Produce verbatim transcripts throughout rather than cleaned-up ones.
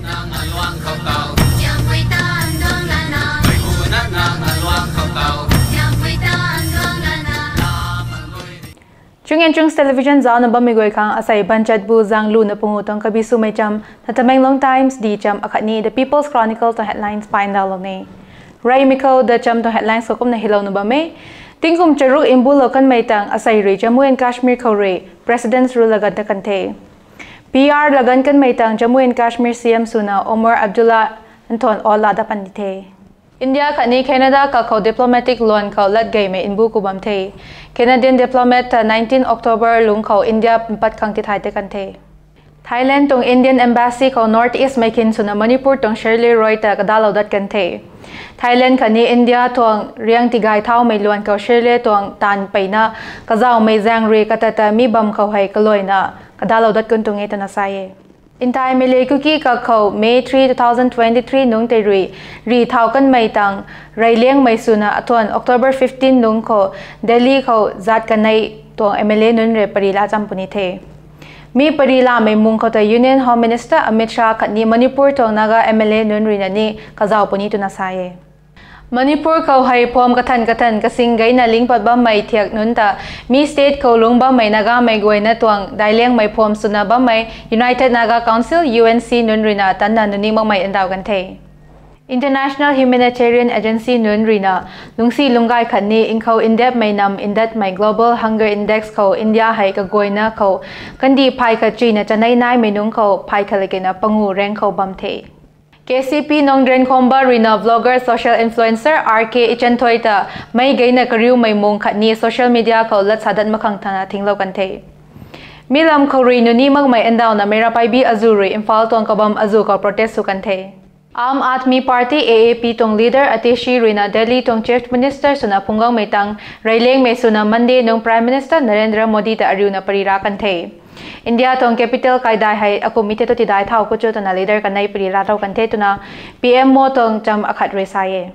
Nang aluang khou tau. Siampui tan duang lana. Mei hu na nang aluang khou tau. Siampui tan duang lana. Lam lui. Chung and Chungs Television zaucna bammei guay khang asei banchat bu zang luna pungu tuang kabi swmei cham, na Tamenglong Times di cham akhatni The People's Chronicle tuang headlines paindauhlou ni. Reymei khou da cham tuang headlines khou kumna hilouna bam e. Tingkum charuk mbulou kanmei tang asei rui Jammu and Kashmir khou rui President's Rule lagan ta kan the. P R lagan kanmei tang Jammu and Kashmir C M swna Omar Abdullah nthan o lada pan di the. India khatni Canada kakhou diplomatic luan khou lat geymei mbu ku bam the. Canadian diplomat ta nineteen October lungc khou India mpat khang tithai tei kan the. Thailand tuang Indian Embassy khou North East mei khin swna Manipur tuang Shirley Roy ta kadalou dat kan the. Thailand khatni India tuang riang tigay thaumei luan khou Shirley tuang taanv peyna kazauhmei zaeng rui katata mi bam khou hei kaluaina kadalou dat kun tuang e twna sa e. Ntaimei le Kuki kakhou May three, two thousand twenty-three nungc tei rui ri thau kanmei tang reyliangmei swna athuan October fifteen nungc khou Delhi khou zat kanei tuang M L A nunc rui pari la cham puni the. Mi pari lamei mung khou tei Union Home Minister Amit Shah khatni Manipur tuang Naga M L A nunc ruina ni kazauh puni twna sa e. Manipur khou hei phuam kathan kathan kasing geyna lingpat bammei thiak nunc ta mi state khou lungc bammei Nagamei guayna tuang daic liangmei phuam swna bammei United Naga Council, U N C nunc ruina tanna nuni makmei ndauh kan the. International Humanitarian Agency nunc ruina lungcsi lungcgay khatni nkhou ndepmei nam ndatmei Global Hunger Index khou India hei kaguayna khou kandih phay khat chuyna chanei naimei nungc khou phay khat lakena pangu rank khou bam the. K C P Nongdrenkhomba ruina vlogger, social influencer R K Ichanthoi ta meic geyna kariumei mung khatni social media khou lat sa dat mak khang thana thinglou kan the. Mi lam khou rui nuni makmei ndauhna Meira Paibi azuh rui Imphal tuang kabam azuh khou protest sw kan the. Aam Aadmi Party, A A P tuang leader Atishi ruina Delhi tuang Chief Minister swna phungc guangmei tang reyliangmei swna Monday nungc Prime Minister Narendra Modi ta ariuna pari ra kan the. India tuang capital kaidai hei akum mi the tu tidai thau ku cho twna leader kanei pari ra rau kan the twna P M Modi tuang cham akhat rui sa e.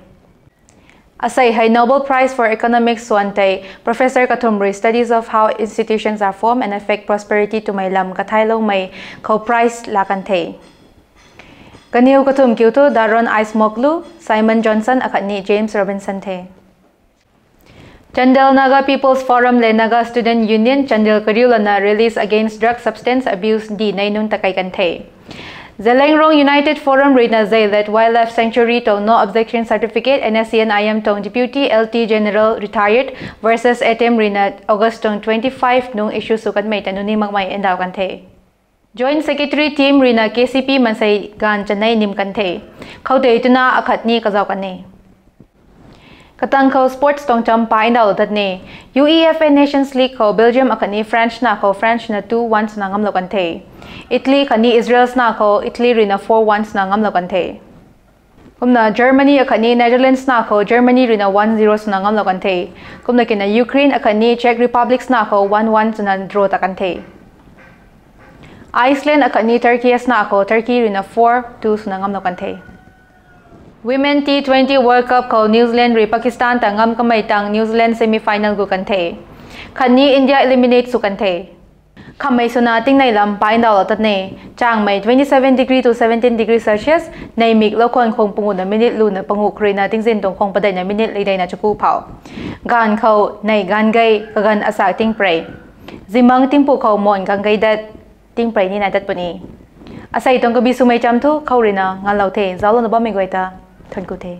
Asei hei Nobel Prize for Economics swan tei Professor kathumh rui Studies of How Institutions Are Formed and Affect Prosperity twmei lam kathailoumei khou prize la kan the. Kaniw kathumh kiu thu Daron Acemoglu, Simon Johnson akhatni James Robinson the. Chandel Naga People's Forum le Naga Student Union Chandel kariu lana Release Against Drug Substance Abuse di nei nunc ta kai kan the. Zeliangrong United Forum ruina Zeilet Wildlife Sanctuary tuang No Objection Certificate N S C N I M tuang Deputy L T General Retired versus A T M ruina August tuang twenty-five nungc issue sw kanmei ta nuni makmei ndauh kan the. Joint Secretary team ruina K C P mansei gaanv chanei nim kan the. Khoutei twna akhatni kazauh kan e. Katang khou sports tuang cham pai ndauh dat ni. UEFA Nations League khou Belgium akhatni France na khou France na two one swna ngamlou kan the. Italy khatni Israel na khou Italy ruina four one swna ngamlou kan the. Kumna Germany akhatni Netherlands na khou Germany ruina one zero swna ngamlou kan the. Kumna kina Ukraine akhatni Czech Republic na khou one one swna draw ta kan the. Iceland akhatni Turkey na khou Turkey ruina four two swna ngamlou kan the. Women T twenty World Cup khou New Zealand rui Pakistan ta ngam kamei tang New Zealand semi final gu kan the. Khatni India eliminate sw kan the. Khammei swna tingnei lam pai ndauhlou tat ni. Changmei twenty seven degree to seventeen degree Celsius, neimik loukhwan khwang panguna minute luna pangu kharuina tingzin tuang khwang padeina minute leideina chaku phou. Gaanv khou nei gaanv gei kaganv asak tingprey. Zimang tingpu khou mon gaanv gei dat tingprey ni nai dat puni. Asei tuang kabi swmei cham thu khou ruina nganlou the, zauclouna bammei guay ta thuanc ku the.